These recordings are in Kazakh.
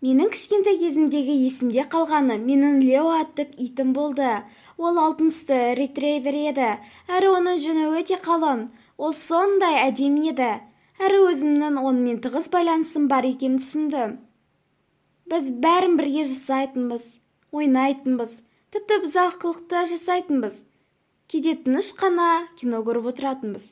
Менің кішкентай кезімдегі есімде қалғаны менің Лео атты итім болды. Ол алтын түсті ретривер еді, әрі оның жүні өте қалың. Ол сондай әдемі еді. Әрі өзімнің онымен тығыз байланысым бар екенін түсіндім. Біз бәрін бірге жасайтынбыз, ойнайтынбыз, тіпті бұзақылық та жасайтынбыз. Кейде тыныш қана кино көріп отыратынбыз.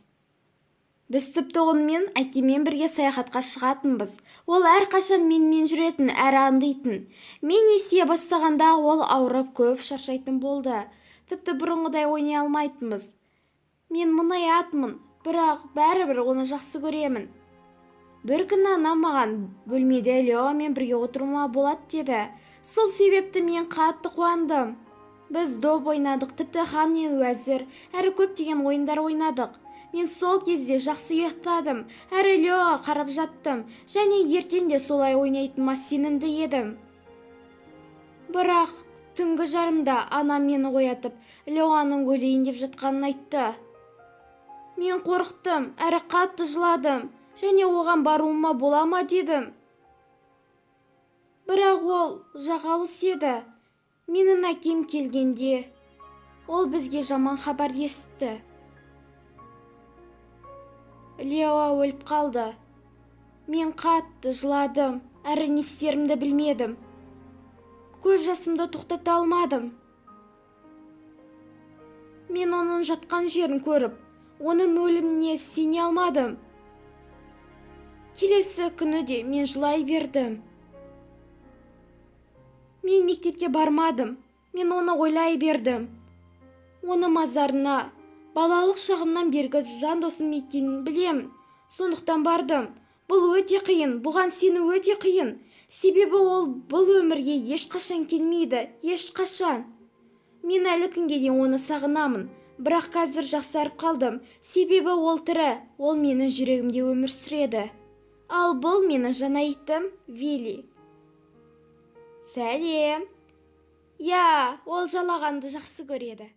Біз тіпті онымен әкеммен бірге саяхатқа шығатынбыз. Ол әрқашан менімен жүретін әрі аңдитын. Мен есейе бастағанда, ол ауырып, көп шаршайтын болды. Тіпті бұрынғыдай ойнай алмайтынбыз. Мен мұңаятынмын, бірақ бәрібір оны жақсы көремін. Бір күні анам маған бөлмеде Леомен бірге отыруыма болады деді. Сол себепті мен қатты қуандым. Біз доп ойнадық, тіпті хан мен уәзір, әрі көптеген ойындар ойнадық. Мен сол кезде жақсы ұйықтадым, әрі Леоға қарап жаттым және ертең де солай ойнайтыныма сенімді едім. Бірақ түнгі жарымда анам мені оятып, Леоның өлейін деп жатқанын айтты. Мен қорықтым, әрі қатты жыладым және оған баруыма бола ма дедім. Бірақ ол жақ алыс еді. Менің әкем келгенде, ол бізге жаман хабар есітті. Лео өліп қалды. Мен қатты жыладым, әрі не істерімді білмедім. Көз жасымды тоқтата алмадым. Мен оның жатқан жерін көріп, оның өліміне сене алмадым. Келесі күні де мен жылай бердім. Мен мектепке бармадым, мен оны ойлай бердім. Оны мазарына балалық шағымнан бергі жан досым екенін білемін, сондықтан бардым. Бұл өте қиын, бұған сену өте қиын. Себебі ол бұл өмірге ешқашан келмейді, ешқашан. Мен әлі күнге дейін оны сағынамын, бірақ қазір жақсарып қалдым. Себебі ол тірі, ол менің жүрегімде өмір сүреді. Ал бұл менің жаңа итім Вилли. Сәлем. Иә, ол жалағанды жақсы көреді.